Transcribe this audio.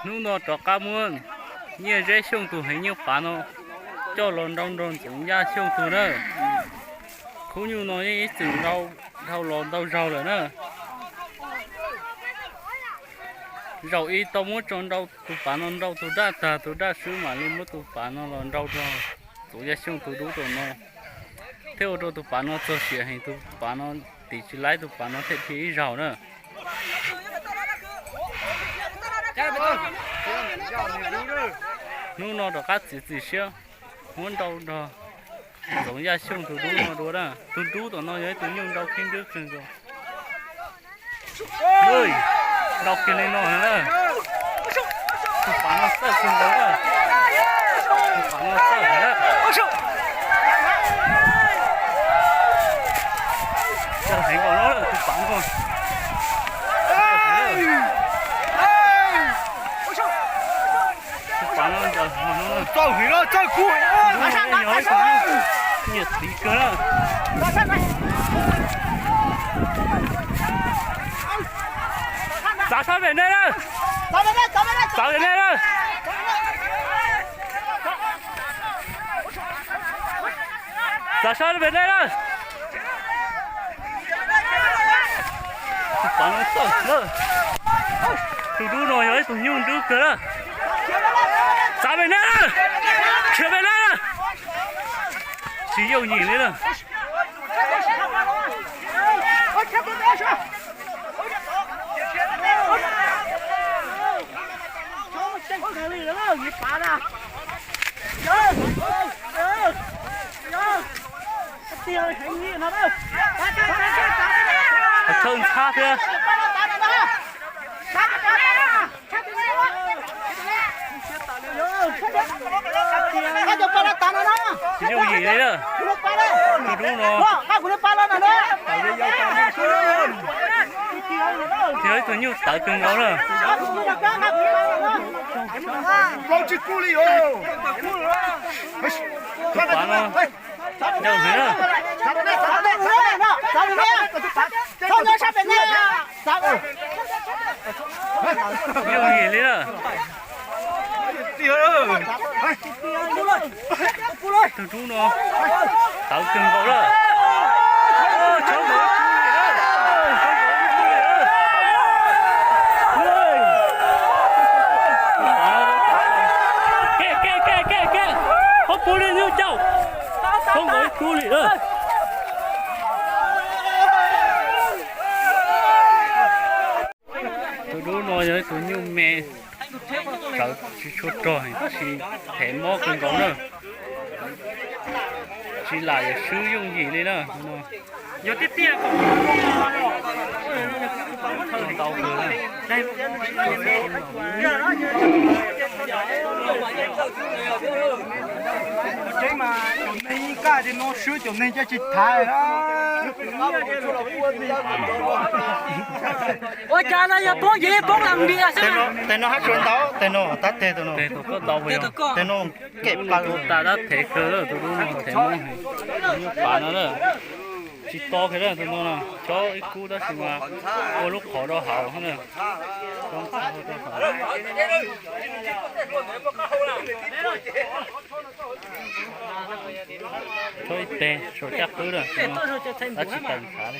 Hnub no rov qab muab Nyiaj Zeb Xyooj tus heev nyuj pav no coj los nrau nrog Ntxoov Yaj Xyooj tug na. Khub nyuj no yeej ib txwm nrau dhau los ntau zaus lawm na. Zaum ib tau muab tso nrau tus pav no nrau tus daj tag, tus daj swb mam li muab tus pav no los nrau rau Ntxoov Yaj Xyooj tus dub rau no, thiab ua rau tus pav no txog siav heev, tus pav no tim tsis laib, tus pav no thiaj dhia ib zaug na. Hnub no rov qab txiav txim siab muab nrau nrog Ntxoov Yaj Xyooj tus dub no dua na. Tus dub tom no yog ib tug nyuj nrau khib nrwb kawg nkaus. Nrau kiag li no na. Tus pav no txawj kawg nkaus na. Tus pav no txawj heev na. Txawj heev nkaus na tus pav no. Tus pav no ncaws txawj heev na, txawj kub, nyiam txiv kawg na. Txav sab pem nej na. Txav pem nej na. Txav sab pem nej na. Tus pav no txawj na. Tus dub no yog ib tug nyuj nrwb kawg na. Txav pem nej na. Khiav pem nej na. Tsis yooj yim li na. Thawj ntxhab thiab. Tsis yooj yim li na. Tus dub no yog ib tug nyuj tawv kawg nkaus na. Tus pav no ncaws heev na. Tsis yooj yim li na. Tus dub no tawv kawg nkaus lawm. Ke ke ke ke ke, qhov pus li nyuj cauj, qhov nkaus ib kub li. Tus dub no yog ib tug nyuj me, tsis tshua rog, tab sis phem mob kawg nkaus na. Tsis lam yam swb yooj yim li na. Yog tiag tiag, thawj ntau kawg na. Tseeb mas cov neeg kaj li no swb cov neeg caj tsis thaiv. Ua cas no yog poob yev poob las npias xwb. Tes no hab tsuas ntau, tes no tab teg tus no. Tes no kem plaws tas dab thev kawg, tus dub no thev mob heev. Nyuj pav no na, tsis to kiag na tus no na, chob ib kub tab sis mas ua lub qhov rau hauv na. Chob ib teg, suav caj qwb na, dab tsis tawm ntshav li.